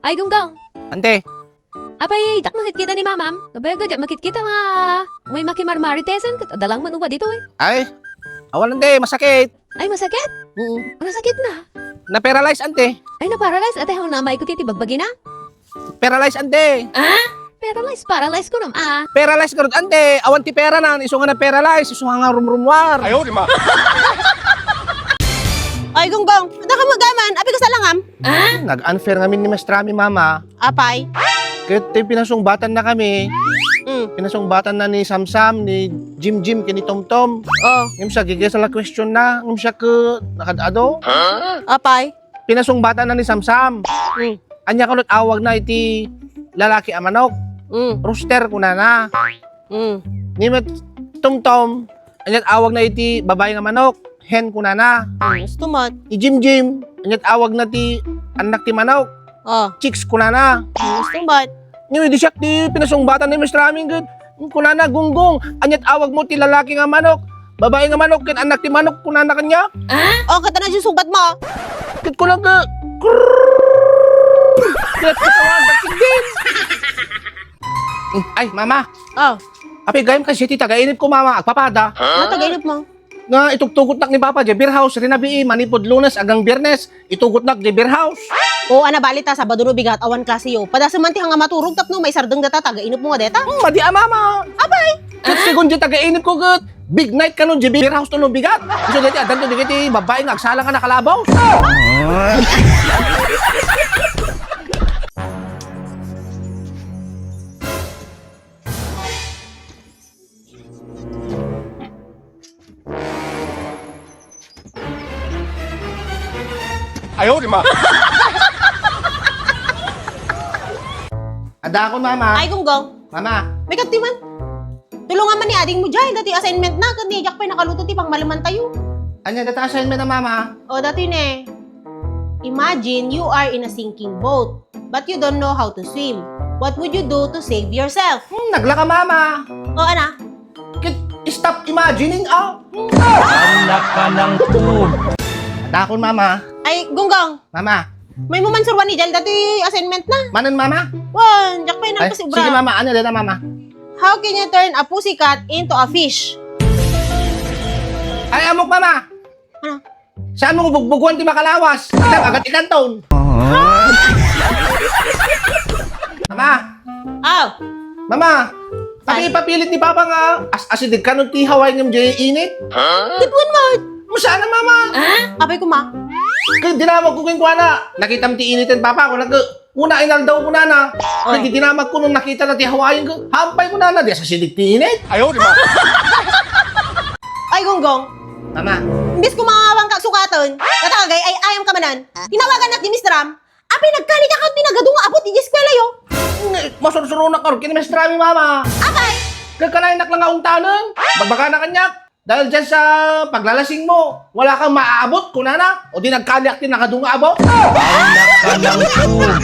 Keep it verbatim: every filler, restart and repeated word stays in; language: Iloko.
Ay, Gunggong. Ante. Apay, diak makitkita ni Mamam. Nabay, diak makitkita nga. May makimarmaritesan, ket adda lang man uba ditoy. Ay, awan, ante, masakit. Ay, masakit? Oo. Ano sakit na? Na-paralyze, ante. Ay, na-paralyze? Ate, hauna maikot iti bagbagina? Paralyze, ante. Ah? Paralyze, paralyze ko nam, ah. Paralyze garud, ante. Awan ti pera nan, isu nga na-paralyze, isu nga nga rumrumwar. Ayaw, di ma. Ay, Gunggong, adda ka magaman, apay kasalangam? Ah? Nag-unfair ngamin ni Maestrami, Mama. Apay? Ket ti pinasungbatanna kami, Mm. pinasungbatanna ni Samsam, ni Jimjim, ken ni Tomtom. Oh. Ngem sa, gigesa la question na, ngem sa ket nakad-ado. Apay? Pinasungbatanna ni Samsam. Mm. Ania kano ti awagna iti lalaki a manok? Mm. Rooster, kunana. Mm. Ni met Tomtom, ania ti awagna iti babai nga manok? Hen, kunana. Mm, isu met. Ni Jimjim, ania ti awagna ti annak ti manok? Ah. Chicks, kunana. Mm, isu met. Ni di siak ti pinasungbatanna ni Maestrami ket kunana, Gunggong, ania ti awagmo ti lalaki nga manok? Babai nga manok, ken annak ti manok, kunana kaniak. Oh, ket ania ti sungbatmo? Ket kunana, ket, ket, ket, Ay, Mama. Oh. Apay gayam kasi ti taga-inipko, Mama, agpapada. Ano taga-inipmo? Nga itugtugotnak ni Papa diay beer house, rinabii, manipud Lunes agang Biyernes, itugotnak diay beer house. Oo, ana, bali ta, Sabado no bigat, awan klase yo. Padasem man ti hanga maturog tapno maisardeng data taga-inipmo nga deta. Hmm, madi a, Mama. Apay? Ket segun diay taga-inipko ket, big night kano diay beer house no bigat. Isu daytoy, addanto dagiti babai nga agsala nga nakalabaw. Ayaw, di ma. Adda akon, Mama. Ay, Gunggong. Mama. May kadti man. Tulongan man ni adingmo diay, datoy assignment na, ket ni diak pay nakaluto ti pangmalemantayo. Ania data assignment na, Mama? O, datoy ne. Imagine you are in a sinking boat, but you don't know how to swim. What would you do to save yourself? Hmm, naglaka, Mama. O, ana? Ket stop imagining, ah. Anak ka ng pu- Adda akon, Mama. Ay, Gunggong. Mama. Maymo man suruan ni Jal datoy assignment na. Manen, Mama? Wen, diak pay nagpasiubra. Sige, Mama. Ania dayta, Mama? How can you turn a pussycat into a fish? Ay, ammok, Mama. Ano? Saan mo bugbuguan ti makalawas? Kita, agat ikanton. Mama! Aw! Mama! Ay. Adi ipapilit ni Papa nga as-asideg kano ti hawayan ngem diay init? Ket wen met. Masana, Mama? Apay koma? Ket dinamagko kenkuana. Nakitam ti initen, Papa, kunak, Una, inaldaw, kunana. Oy. Ket dinamagko no nakitana ti hawayan, ket hampay, kunana, diay as-asideg ti init. Ayaw, di ba? Ay, Gunggong. Mama. Imbes ko mangawang ka sukaten, natagay ay ayam ka manen. Tinawagannak ni Mister Ram. Apay nagkali ka ket ti nagadu nga abot iti eskuela yo? Masursuronak ngarud ken ni Mister Ram, Mama. Apay? Ket kanayon lang nga ungtanen. Bagbagana kaniak. Dahil dyan sa paglalasing mo, wala kang maaabot, kunana, o di nagkaliak ti nakadu nga abot. Anak ka ng pu-